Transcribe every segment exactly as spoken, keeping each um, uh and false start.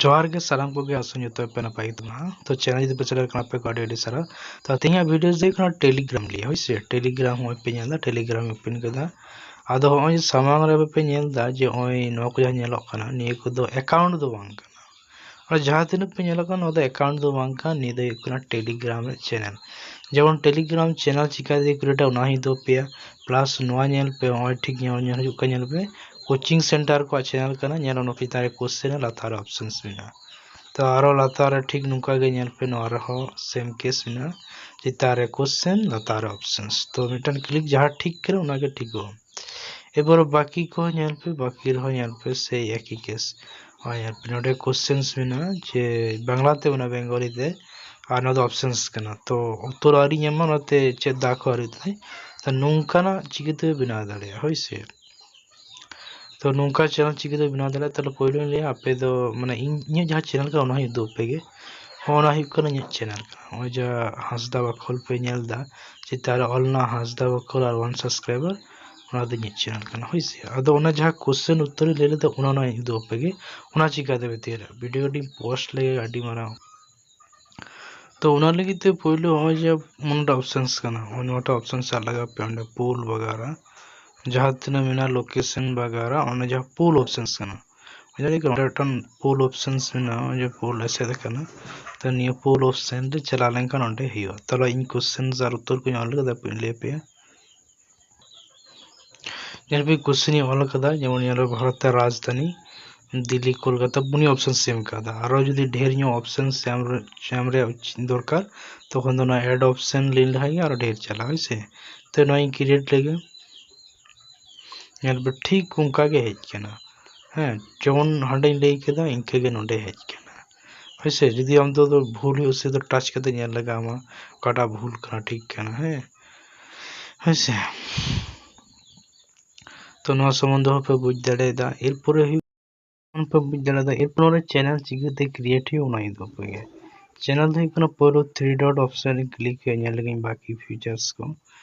ᱡᱚᱦᱟᱨ ᱜᱮ ᱥᱟᱱᱟᱢ ᱠᱚᱜᱮ, ᱟᱥᱚᱜ ᱟᱹᱧ ᱡᱚᱛᱚ ᱯᱮ ᱱᱟᱯᱟᱭ ᱜᱮ ᱛᱟᱵᱚᱱᱟ᱾ ᱛᱚ channel ᱡᱩᱫᱤ ᱯᱮ ᱪᱟᱞᱟᱣ ᱠᱟᱱᱟ ᱯᱮ, ᱟᱹᱰᱤ ᱟᱹᱰᱤ ᱥᱟᱨᱦᱟᱣ᱾ ᱛᱚ ᱛᱮᱦᱮᱧᱟᱜ video ᱫᱚ ᱦᱩᱭᱩᱜ ᱠᱟᱱᱟ Telegram ᱞᱟᱹᱜᱤᱫ, ᱦᱳᱭ ᱥᱮ, Telegram ᱦᱚᱸᱜᱼᱚᱭ ᱯᱮ ᱧᱮᱞ ᱮᱫᱟ, Telegram ᱤᱧ open ᱠᱟᱫᱟ᱾ ᱟᱫᱚ ᱦᱚᱸᱜᱼᱚᱭ ᱥᱟᱢᱟᱝ ᱨᱮ ᱯᱮ ᱧᱮᱞ ᱮᱫᱟ ᱡᱮ ᱱᱚᱜᱼᱚᱭ ᱱᱚᱣᱟ ᱠᱚ ᱡᱟᱦᱟᱸ ᱧᱮᱞᱚᱜ ᱠᱟᱱᱟ, ᱱᱤᱭᱟᱹ ᱠᱚᱫᱚ account ᱫᱚ ᱵᱟᱝ ᱠᱟᱱᱟ᱾ ᱟᱨ ᱡᱟᱦᱟᱸ ᱛᱤᱱᱟᱹᱜ ᱯᱮ ᱧᱮᱞᱚᱜ ᱠᱟᱱᱟ, ᱱᱚᱣᱟ ᱫᱚ account ᱫᱚ ᱵᱟᱝ ᱠᱟᱱᱟ, ᱱᱤᱭᱟᱹ ᱫᱚ ᱦᱩᱭᱩᱜ ᱠᱟᱱᱟ Telegram ᱨᱮ channel᱾ ᱡᱮᱢᱚᱱ Telegram channel ᱪᱤᱠᱟᱹᱛᱮ create ᱟ, ᱚᱱᱟ ᱦᱚᱸᱧ ᱩᱫᱩᱜ ᱟᱯᱮᱭᱟ᱾ Plus ᱱᱚᱣᱟ ᱧᱮᱞ ᱯᱮ, ᱱᱚᱜᱼᱚᱭ ᱴᱷᱤᱠ ᱧᱮᱞ, ᱧᱮᱞ ᱦᱤᱡᱩᱜ ᱠᱟᱱᱟ, ᱧᱮᱞ ᱯᱮ, coaching center ᱠᱚᱣᱟᱜ channel ᱠᱟᱱᱟ᱾ ᱧᱮᱞ ᱚᱱᱟ ᱪᱮᱛᱟᱱ ᱨᱮ question ᱞᱟᱛᱟᱨ ᱨᱮ options ᱢᱮᱱᱟᱜᱼᱟ᱾ ᱛᱚ ᱟᱨᱚ ᱞᱟᱛᱟᱨ ᱨᱮ ᱴᱷᱤᱠ ᱱᱚᱝᱠᱟ ᱜᱮ ᱧᱮᱞ ᱯᱮ, ᱱᱚᱣᱟ ᱨᱮᱦᱚᱸ same case ᱢᱮᱱᱟᱜᱼᱟ, ᱪᱮᱛᱟᱱ ᱨᱮ question, ᱞᱟᱛᱟᱨ ᱨᱮ options᱾ ᱛᱚ ᱢᱤᱫᱴᱟᱝ click ᱡᱟᱦᱟᱸ ᱴᱷᱤᱠ ᱠᱟᱱᱟ ᱚᱱᱟ ᱜᱮ ᱴᱷᱤᱠᱚᱜᱼᱟ᱾ ᱮᱵᱟᱨ ᱵᱟᱹᱠᱤ ᱠᱚ ᱧᱮᱞ ᱯᱮ, ᱵᱟᱹᱠᱤ ᱨᱮᱦᱚᱸ ᱧᱮᱞ ᱯᱮ ᱥᱮᱭ ᱮᱠᱤ case᱾ ᱱᱚᱜᱼᱚᱭ ᱧᱮᱞ ᱯᱮ, ᱱᱚᱰᱮ questions ᱢᱮᱱᱟᱜᱼᱟ ᱡᱮ ᱵᱟᱝᱞᱟ ᱛᱮ ᱢᱮᱱᱟᱜᱼᱟ, ᱵᱮᱝᱜᱚᱞᱤ ᱛᱮ, ᱟᱨ ᱱᱚᱣᱟ ᱫᱚ options ᱠᱟᱱᱟ᱾ ᱛᱚ ᱩᱛᱛᱚᱨ ᱟᱹᱣᱨᱤᱧ ᱮᱢᱟ, ᱚᱱᱟᱛᱮ ᱪᱮᱫ ᱫᱟᱜ ᱠᱚ ᱟᱹᱣᱨᱤ ᱛᱟᱦᱮᱸ᱾ ᱛᱚ ᱱᱚᱝᱠᱟᱱᱟᱜ ᱪᱤᱠᱟᱹᱛᱮ ᱵᱮᱱᱟᱣ ᱫᱟᱲᱮᱭᱟᱜᱼᱟ, ᱦᱳᱭ ᱥᱮ? ᱛᱚ ᱱᱚᱝᱠᱟ channel ᱪᱤᱠᱟᱹᱛᱮ ᱵᱮᱱᱟᱣ ᱫᱟᱲᱮᱭᱟᱜᱼᱟ? ᱛᱟᱦᱞᱮ ᱯᱳᱭᱞᱳᱧ ᱞᱟᱹᱭᱟ, ᱟᱯᱮ ᱫᱚ ᱢᱟᱱᱮ ᱤᱧ, ᱤᱧᱟᱹᱜ ᱡᱟᱦᱟᱸ channel ᱠᱟᱱᱟ ᱚᱱᱟ ᱦᱚᱸᱧ ᱩᱫᱩᱜ ᱟᱯᱮ ᱜᱮ᱾ ᱦᱚᱸ, ᱚᱱᱟ ᱦᱩᱭᱩᱜ ᱠᱟᱱᱟ ᱤᱧᱟᱹᱜ channel ᱠᱟᱱᱟ᱾ ᱱᱚᱜᱼᱚᱭ ᱡᱟᱦᱟᱸ ᱦᱟᱸᱥᱫᱟ ᱵᱟᱠᱷᱳᱞ ᱯᱮ ᱧᱮᱞ ᱮᱫᱟ, ᱪᱮᱛᱟᱱ ᱨᱮ ᱚᱞ ᱢᱮᱱᱟᱜᱼᱟ ᱦᱟᱸᱥᱫᱟ ᱵᱟᱠᱷᱳᱞ ᱟᱨ one subscriber, ᱚᱱᱟ ᱫᱚ ᱤᱧᱟᱹᱜ channel ᱠᱟᱱᱟ, ᱦᱳᱭ ᱥᱮ᱾ ᱟᱫᱚ ᱚᱱᱟ ᱡᱟᱦᱟᱸ question ᱩᱛᱛᱚᱨᱤᱧ ᱞᱟᱹᱭ ᱞᱮᱫᱟ, ᱚᱱᱟ, ᱚᱱᱟᱧ ᱩᱫᱩᱜ ᱟᱯᱮ ᱜᱮ, ᱚᱱᱟ ᱪᱤᱠᱟᱹ ᱛᱮᱯᱮ ᱛᱮᱭᱟᱨᱟ᱾ video ᱟᱹᱰᱤ post ᱞᱮᱜᱮ ᱟᱹᱰᱤ ᱢᱟᱨᱟᱝ᱾ ᱛᱚ ᱚᱱᱟ ᱞᱟᱹᱜᱤᱫ ᱛᱮ ᱯᱳᱭᱞᱳ ᱱᱚᱜᱼᱚᱭ ᱡᱮ ᱱᱚᱣᱟᱴᱟᱜ options ᱠᱟᱱᱟ, ᱱᱚᱜᱼᱚᱭ ᱱᱚᱣᱟᱴᱟᱜ options ᱟᱜ ᱞᱟᱜᱟᱣ ᱯᱮ, ᱚᱸᱰᱮ poll ᱵᱟᱜᱟᱨᱟ, ᱡᱟᱦᱟᱸ ᱛᱤᱱᱟᱹᱜ ᱢᱮᱱᱟᱜᱼᱟ location ᱵᱟᱜᱟᱨᱟ, ᱚᱱᱟ ᱡᱟᱦᱟᱸ poll options ᱠᱟᱱᱟ, ᱚᱸᱰᱮ ᱢᱤᱫᱴᱟᱝ poll options ᱢᱮᱱᱟᱜᱼᱟ, ᱚᱱᱮ ᱡᱮ poll ᱮᱥᱮᱫ ᱟᱠᱟᱱᱟ᱾ ᱛᱚ ᱱᱤᱭᱟᱹ poll option ᱨᱮ ᱪᱟᱞᱟᱣ ᱞᱮᱱᱠᱷᱟᱱ ᱚᱸᱰᱮ ᱦᱩᱭᱩᱜᱼᱟ᱾ ᱛᱟᱦᱞᱮ ᱤᱧ questions ᱟᱨ ᱩᱛᱛᱚᱨ ᱠᱚᱧ ᱚᱞ ᱠᱟᱫᱟ, ᱦᱟᱯᱮᱧ ᱞᱟᱹᱭ ᱟᱯᱮᱭᱟ᱾ ᱧᱮᱞ ᱯᱮ, question ᱤᱧ ᱚᱞ ᱠᱟᱫᱟ, ᱡᱮᱢᱚᱱ ᱧᱮᱞ ᱯᱮ, ᱵᱷᱟᱨᱚᱛ ᱨᱮᱭᱟᱜ ᱨᱟᱡᱽᱫᱷᱟᱱᱤ ᱫᱤᱞᱞᱤ, ᱠᱳᱞᱠᱟᱛᱟ, ᱯᱩᱱᱭᱟᱹ options ᱮᱢ ᱠᱟᱫᱟ᱾ ᱟᱨᱚ ᱡᱩᱫᱤ ᱰᱷᱮᱨ ᱧᱚᱜ options ᱮᱢ ᱨᱮ, ᱮᱢ ᱨᱮᱭᱟᱜ ᱩᱪ-, ᱫᱚᱨᱠᱟᱨ, ᱛᱚᱠᱷᱚᱱ ᱫᱚ ᱚᱱᱟ add option ᱞᱟᱹᱭ ᱞᱮᱠᱷᱟᱱ ᱜᱮ ᱟᱨᱚ ᱰᱷᱮᱨ ᱪᱟᱞᱟᱜᱼᱟ, ᱦᱳᱭ ᱥᱮ᱾ ᱛᱚ ᱱᱚᱣᱟᱧ create ᱞᱮᱜᱮ᱾ ᱧᱮᱞ ᱯᱮ, ᱴᱷᱤᱠ ᱚᱱᱠᱟ ᱜᱮ ᱦᱮᱡ ᱠᱟᱱᱟ᱾ ᱦᱮᱸ, ᱡᱮᱢᱚᱱ ᱦᱟᱸᱰᱮᱧ ᱞᱟᱹᱭ ᱠᱮᱫᱟ, ᱤᱱᱠᱟᱹ ᱜᱮ ᱱᱚᱰᱮ ᱦᱮᱡ ᱠᱟᱱᱟ᱾ ᱦᱳᱭ ᱥᱮ, ᱡᱩᱫᱤ ᱟᱢ ᱫᱚ, ᱫᱚ ᱵᱷᱩᱞ ᱦᱩᱭᱩᱜ ᱥᱮ ᱫᱚ touch ᱠᱟᱛᱮ ᱧᱮᱞ ᱞᱟᱜᱟᱣ ᱟᱢᱟ, ᱚᱠᱟᱴᱟᱜ ᱵᱷᱩᱞ ᱠᱟᱱᱟ, ᱴᱷᱤᱠ ᱠᱟᱱᱟ, ᱦᱮᱸ᱾ ᱦᱳᱭ ᱥᱮ᱾ ᱛᱚ ᱱᱚᱣᱟ ᱥᱚᱢᱵᱚᱱᱫᱷᱮ ᱦᱚᱸᱯᱮ ᱵᱩᱡᱽ ᱫᱟᱲᱮᱭᱟᱫᱟ᱾ ᱮᱨᱯᱚᱨᱮ ᱦᱩᱭᱩᱜ, ᱯᱮ ᱵᱩᱡᱽ ᱫᱟᱲᱮᱭᱟᱫᱟ, ᱮᱨᱯᱚᱨᱮ channel ᱪᱤᱠᱟᱹᱛᱮ create ᱦᱩᱭᱩᱜᱼᱟ ᱚᱱᱟ ᱩᱫᱩᱜ ᱟᱯᱮ ᱜᱮ᱾ Channel ᱫᱚ ᱦᱩᱭᱩᱜ ᱠᱟᱱᱟ ᱯᱳᱭᱞᱳ three dot option ᱨᱮ click ᱦᱩᱭᱩᱜᱼᱟ, ᱧᱮᱞ ᱞᱮᱜᱤᱧ ᱵᱟᱠᱤ features ᱠᱚ,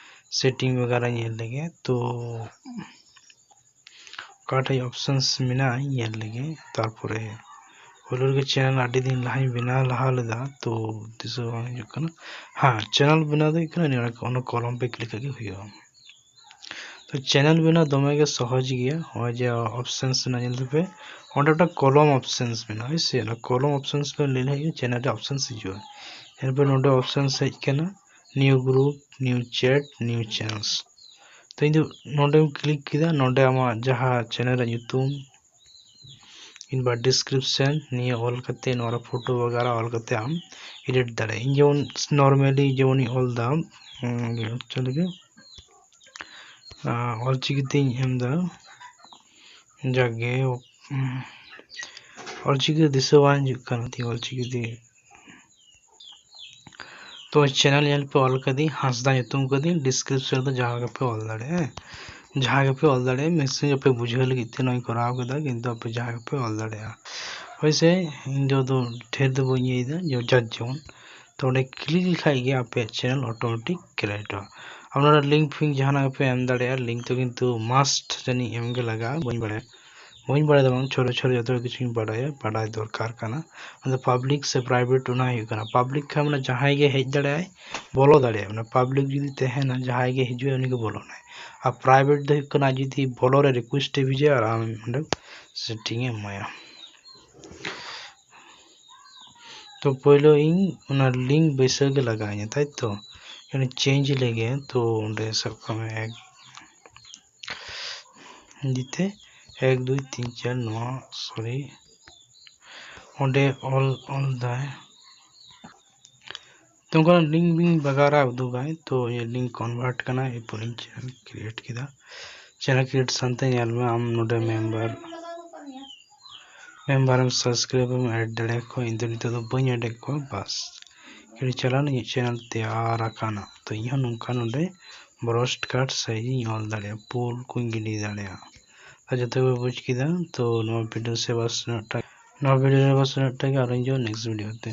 setting ᱵᱟᱜᱟᱨᱟ ᱧᱮᱞ ᱞᱮᱜᱮ᱾ ᱛᱚ ᱚᱠᱟᱴᱷᱮᱡ options ᱢᱮᱱᱟᱜᱼᱟ ᱧᱮᱞ ᱞᱮᱜᱮ, ᱛᱟᱨᱯᱚᱨᱮ ᱯᱳᱭᱞᱳ ᱨᱮᱜᱮ ᱪᱮᱱᱮᱞ ᱟᱹᱰᱤ ᱫᱤᱱ ᱞᱟᱦᱟᱧ ᱵᱮᱱᱟᱣ ᱞᱟᱦᱟ ᱞᱮᱫᱟ, ᱛᱚ ᱫᱤᱥᱟᱹ ᱵᱟᱝ ᱦᱤᱡᱩᱜ ᱠᱟᱱᱟ᱾ ᱦᱮᱸ, ᱪᱮᱱᱮᱞ ᱵᱮᱱᱟᱣ ᱫᱚ ᱦᱩᱭᱩᱜ ᱠᱟᱱᱟ ᱱᱤᱭᱟᱹ ᱚᱱᱟ ᱠᱚᱞᱚᱢ ᱯᱮ ᱠᱞᱤᱠ ᱟᱜ ᱜᱮ ᱦᱩᱭᱩᱜᱼᱟ᱾ ᱛᱚ ᱪᱮᱱᱮᱞ ᱵᱮᱱᱟᱣ ᱫᱚᱢᱮ ᱜᱮ ᱥᱚᱦᱚᱡ ᱜᱮᱭᱟ᱾ ᱱᱚᱜᱼᱚᱭ ᱡᱮ ᱚᱯᱥᱮᱱᱥ ᱨᱮᱱᱟᱜ ᱧᱮᱞ ᱛᱟᱯᱮ, ᱚᱸᱰᱮ ᱢᱤᱫᱴᱟᱝ ᱠᱚᱞᱚᱢ ᱚᱯᱥᱮᱱᱥ ᱢᱮᱱᱟᱜᱼᱟ, ᱦᱳᱭ ᱥᱮ? ᱚᱱᱟ ᱠᱚᱞᱚᱢ ᱚᱯᱥᱮᱱᱥ ᱯᱮ ᱞᱟᱹᱭ ᱞᱮᱠᱷᱟᱱ ᱜᱮ ᱪᱮᱱᱮᱞ ᱨᱮ ᱚᱯᱥᱮᱱᱥ ᱦᱤᱡᱩᱜᱼᱟ᱾ ᱮᱨᱯᱚᱨ ᱱᱚᱰᱮ ᱚᱯᱥᱮᱱᱥ ᱦᱮᱡ ᱠᱟᱱᱟ, new group, new chat, new channels. ᱛᱚ ᱤᱧ ᱫᱚ ᱱᱚᱰᱮᱢ ᱠᱞᱤᱠ ᱠᱮᱫᱟ, ᱱᱚᱰᱮ ᱟᱢᱟᱜ ᱡᱟᱦᱟᱸ ᱪᱮᱱᱮᱞ ᱨᱮᱭᱟᱜ ᱧᱩᱛᱩᱢ ᱠᱤᱝᱵᱟ ᱰᱤᱥᱠᱨᱤᱯᱥᱚᱱ ᱱᱤᱭᱟᱹ ᱚᱞ ᱠᱟᱛᱮ, ᱱᱚᱣᱟ ᱨᱮ ᱯᱷᱳᱴᱳ ᱵᱟᱜᱟᱨᱟ ᱚᱞ ᱠᱟᱛᱮ ᱟᱢ ᱮᱰᱤᱴ ᱫᱟᱲᱮᱭᱟᱜᱼᱟ᱾ ᱤᱧ ᱡᱮᱢᱚᱱ ᱱᱚᱨᱢᱟᱞᱤ ᱡᱮᱢᱚᱱᱤᱧ ᱚᱞ ᱮᱫᱟ, ᱩᱸ, actually ᱜᱮ, ᱟᱸ, ᱚᱞᱪᱤᱠᱤ ᱛᱤᱧ ᱮᱢ ᱮᱫᱟ, ᱡᱟᱜᱮ, ᱩᱸ, ᱚᱞᱪᱤᱠᱤ ᱫᱤᱥᱟᱹ ᱵᱟᱝ ᱦᱤᱡᱩᱜ ᱠᱟᱱ ᱛᱤᱧᱟᱹ, ᱚᱞᱪᱤᱠᱤ ᱛᱮ᱾ ᱛᱚ ᱪᱮᱱᱮᱞ ᱧᱮᱞ ᱯᱮ, ᱚᱞ ᱠᱟᱹᱫᱟᱹᱧ ᱦᱟᱸᱥᱫᱟ ᱧᱩᱛᱩᱢ ᱠᱟᱹᱫᱟᱹᱧ, ᱰᱤᱥᱠᱨᱤᱯᱥᱚᱱ ᱨᱮᱫᱚ ᱡᱟᱦᱟᱸ ᱜᱮᱯᱮ ᱚᱞ ᱫᱟᱲᱮᱭᱟᱜᱼᱟ, ᱦᱮᱸ? ᱡᱟᱦᱟᱸ ᱜᱮᱯᱮ ᱚᱞ ᱫᱟᱲᱮᱭᱟᱜᱼᱟ, ᱢᱮᱥᱮᱡᱽ ᱟᱯᱮ ᱵᱩᱡᱷᱟᱹᱣ ᱞᱟᱹᱜᱤᱫ ᱛᱮ ᱱᱚᱣᱟᱧ ᱠᱚᱨᱟᱣ ᱠᱮᱫᱟ, ᱠᱤᱱᱛᱩ ᱟᱯᱮ ᱡᱟᱦᱟᱸ ᱜᱮᱯᱮ ᱚᱞ ᱫᱟᱲᱮᱭᱟᱜᱼᱟ᱾ ᱦᱳᱭ ᱥᱮ, ᱤᱧ ᱫᱚ ᱟᱫᱚ ᱰᱷᱮᱨ ᱫᱚ ᱵᱟᱹᱧ ᱤᱭᱟᱹᱭᱮᱫᱟ, ᱡᱮ ᱡᱟᱨ ᱡᱮᱢᱚᱱ᱾ ᱛᱚ ᱚᱸᱰᱮ ᱠᱞᱤᱠ ᱞᱮᱠᱷᱟᱡ ᱜᱮ ᱟᱯᱮᱭᱟᱜ ᱪᱮᱱᱮᱞ ᱚᱴᱳᱢᱮᱴᱤᱠ ᱠᱨᱤᱭᱮᱴᱚᱜᱼᱟ᱾ ᱟᱯᱱᱟᱨᱟᱜ ᱞᱤᱝᱠ ᱯᱷᱤᱝᱠ ᱡᱟᱦᱟᱱᱟᱜ ᱜᱮᱯᱮ ᱮᱢ ᱫᱟᱲᱮᱭᱟᱜᱼᱟ, ᱞᱤᱝᱠ ᱫᱚ ᱠᱤᱱᱛᱩ ᱢᱟᱥᱴ ᱡᱟᱹᱱᱤᱡ ᱮᱢ ᱜᱮ ᱞᱟᱜᱟᱜᱼᱟ, ᱵᱟᱹᱧ ᱵᱟᱲᱟᱭᱟ᱾ ᱵᱟᱹᱧ ᱵᱟᱲᱟᱭ ᱫᱚ ᱵᱟᱝ, ᱪᱷᱳᱴᱳ ᱪᱷᱳᱴᱳ ᱡᱚᱛᱚ ᱠᱤᱪᱷᱩᱧ ᱵᱟᱲᱟᱭᱟ, ᱵᱟᱰᱟᱭ ᱫᱚᱨᱠᱟᱨ ᱠᱟᱱᱟ᱾ ᱟᱫᱚ ᱯᱟᱵᱽᱞᱤᱠ ᱥᱮ ᱯᱨᱟᱭᱵᱷᱮᱴ ᱚᱱᱟ ᱦᱩᱭᱩᱜ ᱠᱟᱱᱟ᱾ ᱯᱟᱵᱽᱞᱤᱠ ᱠᱷᱟᱱ ᱢᱟᱱᱮ ᱡᱟᱦᱟᱸᱭ ᱜᱮ ᱦᱮᱡ ᱫᱟᱲᱮᱭᱟᱜᱼᱟᱭ, ᱵᱚᱞᱚ ᱫᱟᱲᱮᱭᱟᱜᱼᱟᱭ᱾ ᱢᱟᱱᱮ ᱯᱟᱵᱽᱞᱤᱠ ᱡᱩᱫᱤ ᱛᱟᱦᱮᱱᱟ, ᱡᱟᱦᱟᱸᱭ ᱜᱮ ᱦᱤᱡᱩᱜᱼᱟᱭ, ᱩᱱᱤ ᱜᱮ ᱵᱚᱞᱚᱱᱟᱭ᱾ ᱟᱨ ᱯᱨᱟᱭᱵᱷᱮᱴ ᱫᱚ ᱦᱩᱭᱩᱜ ᱠᱟᱱᱟ, ᱟᱡ ᱡᱩᱫᱤ ᱵᱚᱞᱚ ᱨᱮ ᱨᱤᱠᱩᱭᱮᱥᱴ ᱮ ᱵᱷᱮᱡᱟᱭᱟ ᱟᱨ ᱟᱢ ᱚᱸᱰᱮ ᱥᱮᱴᱤᱝ ᱮ ᱮᱢᱟᱭᱟ᱾ ᱛᱚ ᱯᱳᱭᱞᱳ ᱤᱧ ᱚᱱᱟ ᱞᱤᱝᱠ ᱵᱟᱹᱭᱥᱟᱹᱣ ᱜᱮ ᱞᱟᱜᱟᱣᱤᱧᱟ, ᱛᱟᱭ ᱛᱚ? ᱚᱱᱟ ᱪᱮᱧᱡᱽ ᱞᱟᱹᱜᱤᱫ, ᱛᱚ ᱚᱸᱰᱮ ᱥᱟᱵ ᱠᱟᱜ ᱢᱮ ᱮᱠ ᱤᱫᱤᱛᱮ ᱮᱠ ᱫᱩᱭ ᱛᱤᱱ ᱪᱟᱨ ᱱᱚᱣᱟ, ᱥᱚᱨᱤ, ᱚᱸᱰᱮ ᱚᱞ, ᱚᱞ ᱫᱟᱭ᱾ ᱛᱚ ᱚᱱᱠᱟᱱᱟᱜ ᱞᱤᱝᱠ ᱵᱤᱝ ᱵᱟᱜᱟᱨᱟ ᱩᱫᱩᱜᱟᱭ, ᱛᱚ ᱤᱧᱟᱹᱜ ᱞᱤᱝᱠ ᱠᱚᱱᱵᱷᱟᱨᱴ ᱠᱟᱱᱟ, ᱮᱨᱯᱚᱨ ᱤᱧ ᱪᱮᱱᱮᱞ ᱠᱨᱤᱭᱮᱴ ᱠᱮᱫᱟ᱾ ᱪᱮᱱᱮᱞ ᱠᱨᱤᱭᱮᱴ ᱥᱟᱶᱛᱮ ᱧᱮᱞ ᱢᱮ ᱟᱢ ᱱᱚᱰᱮ ᱢᱮᱢᱵᱟᱨ, ᱢᱮᱢᱵᱟᱨ ᱮᱢ ᱥᱟᱵᱥᱠᱨᱟᱭᱤᱵ ᱮᱢ ᱮᱰ ᱫᱟᱲᱮᱭᱟᱠᱚᱣᱟ᱾ ᱤᱧ ᱫᱚ ᱱᱤᱛᱚᱜ ᱫᱚ ᱵᱟᱹᱧ ᱮᱰ ᱮᱫ ᱠᱚᱣᱟ, ᱵᱟᱥ᱾ ᱠᱤᱱᱛᱩ ᱪᱟᱞᱟᱣ ᱤᱧᱟᱹᱜ ᱪᱮᱱᱮᱞ ᱛᱮᱭᱟᱨ ᱟᱠᱟᱱᱟ, ᱛᱚ ᱤᱧ ᱦᱚᱸ ᱱᱚᱝᱠᱟ ᱱᱚᱰᱮ ᱵᱨᱚᱰᱠᱟᱥᱴ ᱥᱟᱭᱤᱡ ᱤᱧ ᱚᱞ ᱫᱟᱲᱮᱭᱟᱜᱼᱟ, ᱯᱳᱞ ᱠᱚᱧ ᱜᱤᱰᱤ ᱫᱟᱲᱮᱭᱟᱜᱼᱟ᱾ ᱟᱨ ᱡᱚᱛᱚ ᱜᱮ ᱵᱩᱡᱽ ᱠᱮᱫᱟ, ᱛᱚ ᱱᱚᱣᱟ ᱵᱷᱤᱰᱤᱭᱳ ᱥᱮ ᱵᱟᱥ ᱩᱱᱟᱹᱜ ᱴᱟ, ᱱᱚᱣᱟ ᱵᱷᱤᱰᱤᱭᱳ ᱨᱮ ᱵᱟᱥ ᱩᱱᱟᱹᱜ ᱴᱟ ᱜᱮ, ᱟᱨᱚᱧ ᱡᱚ ᱱᱮᱠᱥᱴ ᱵᱷᱤᱰᱤᱭᱳ ᱛᱮ᱾